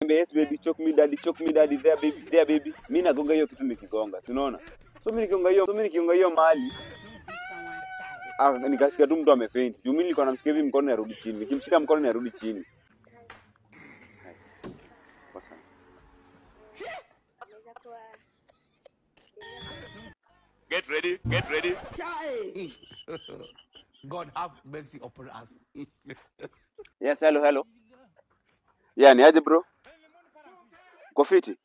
Yes baby, choke me daddy, choke me daddy, there baby, there baby. Mimi nagonga hiyo kitu nikigonga, si unaona? So mimi nikigonga hiyo, so mimi nikigonga hiyo mahali, ah, nikashika tu mtu amefaint. Juu mimi nilikuwa namshika hivi mkono yarudi chini. Nikimshika mkono yarudi chini. Get ready, get ready. God have mercy upon us. Yes, hello, hello. Yeah, ni aje bro? Uko fiti?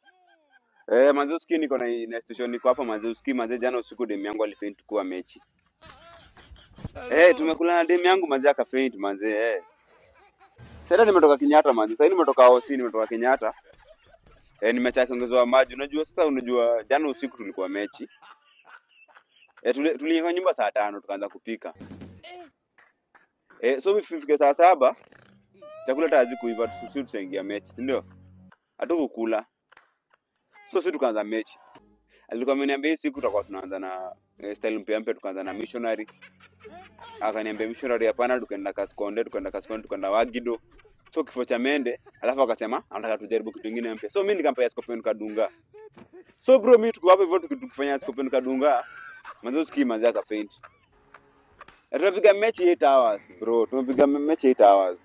Eh, manze usikii niko na station niko hapa manze usikii manze jana usiku demu yangu alifaint kuwa mechi. Eh, tumekula na demu yangu manze akafaint manze eh. Sasa nimetoka Kenyatta manze. Sasa nimetoka OC, nimetoka Kenyatta. Eh, nimeacha kuongezewa maji. Unajua sasa, unajua jana usiku tulikuwa mechi. Eh, tuliingia nyumba saa 5 tukaanza kupika. Eh, so ifike saa 7 chakula hata kuiva, sisi tutaingia mechi, si ndio? Hatukukula. So sisi tukaanza mechi. Alikuwa ameniambia hii siku tutakuwa tunaanza na style mpya mpya, tukaanza na missionary. Akaniambia missionary hapana, tukaenda Kaskonde, tukaenda Kaskonde, tukaenda Wagido. So kifo cha mende, alafu akasema anataka tujaribu kitu kingine mpya. So mimi nikampa Scorpion kadunga. So bro mimi tuko hapo hivyo tukifanya Scorpion kadunga, manzo sikii manzi akafaint. Tumepiga mechi 8 hours bro, tumepiga mechi 8 hours.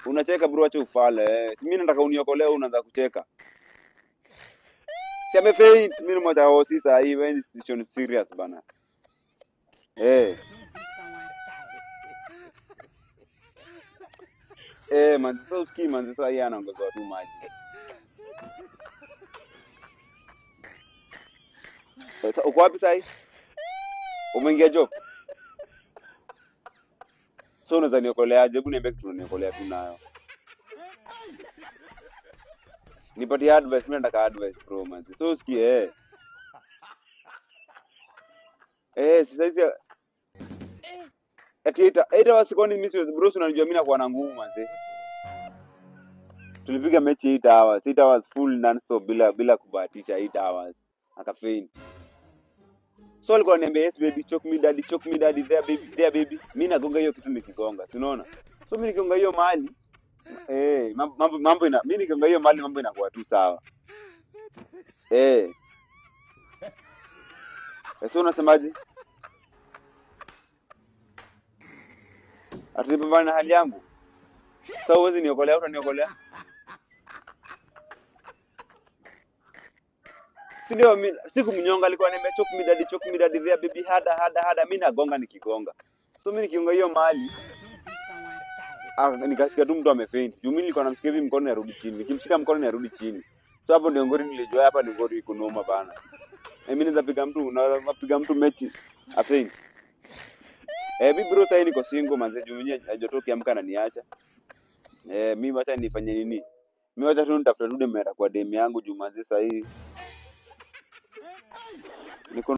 Unacheka bro, acha ufale. Si mimi nataka uniokolee, unaanza kucheka. Si amefaint, mimi mmoja wao si saa hii, wewe ni serious bana. Eh. Eh, man, sasa usikii man, sasa hii anaongezwa tu maji. Sasa uko wapi sasa? Umeingia job? So unaweza niokoleaje? Hebu niambie kitu unaniokolea tu nayo. Nipatie advice, mimi nataka advice bro man. So usikii eh. Eh, sasa hizi ati 8 hours kwani mimi siwezi bro, unanijua mimi nakuwa na nguvu man. Tulipiga mechi 8 hours, 8 hours full non stop bila kubahatisha 8 hours. Akafaint. So alikuwa ananiambia yes baby, choke me daddy, choke me daddy, there baby, there baby. Mimi nagonga hiyo kitu nikigonga, si unaona? So mimi nikigonga hiyo mahali, eh, mambo ina mimi nikigonga hiyo mahali mambo inakuwa tu sawa. Eh. Sasa unasemaje? Atalipambana na hali yangu. Sasa huwezi niokolea, utaniokolea? Si ndio mimi siku mnyonga alikuwa ananiambia choke me daddy, choke me daddy, there baby, hada hada hada, mimi nagonga nikigonga. So mimi nikigonga hiyo mahali, ah, nikashika tu mtu amefaint. Juu mimi nilikuwa namshika hivi mkono yarudi chini. Nikimshika mkono yarudi chini. So hapo ndio ngori nilijua hapa ni ngori iko noma bana. Mimi naweza piga mtu, naweza piga mtu mechi afaint. Eh, mimi bro sasa niko single manze, juu mwenyewe hajotoki amka na niacha. Eh, mimi wacha nifanye nini? Mimi wacha tu nitafuta tu demu kwa demu yangu juu manze sasa hii niko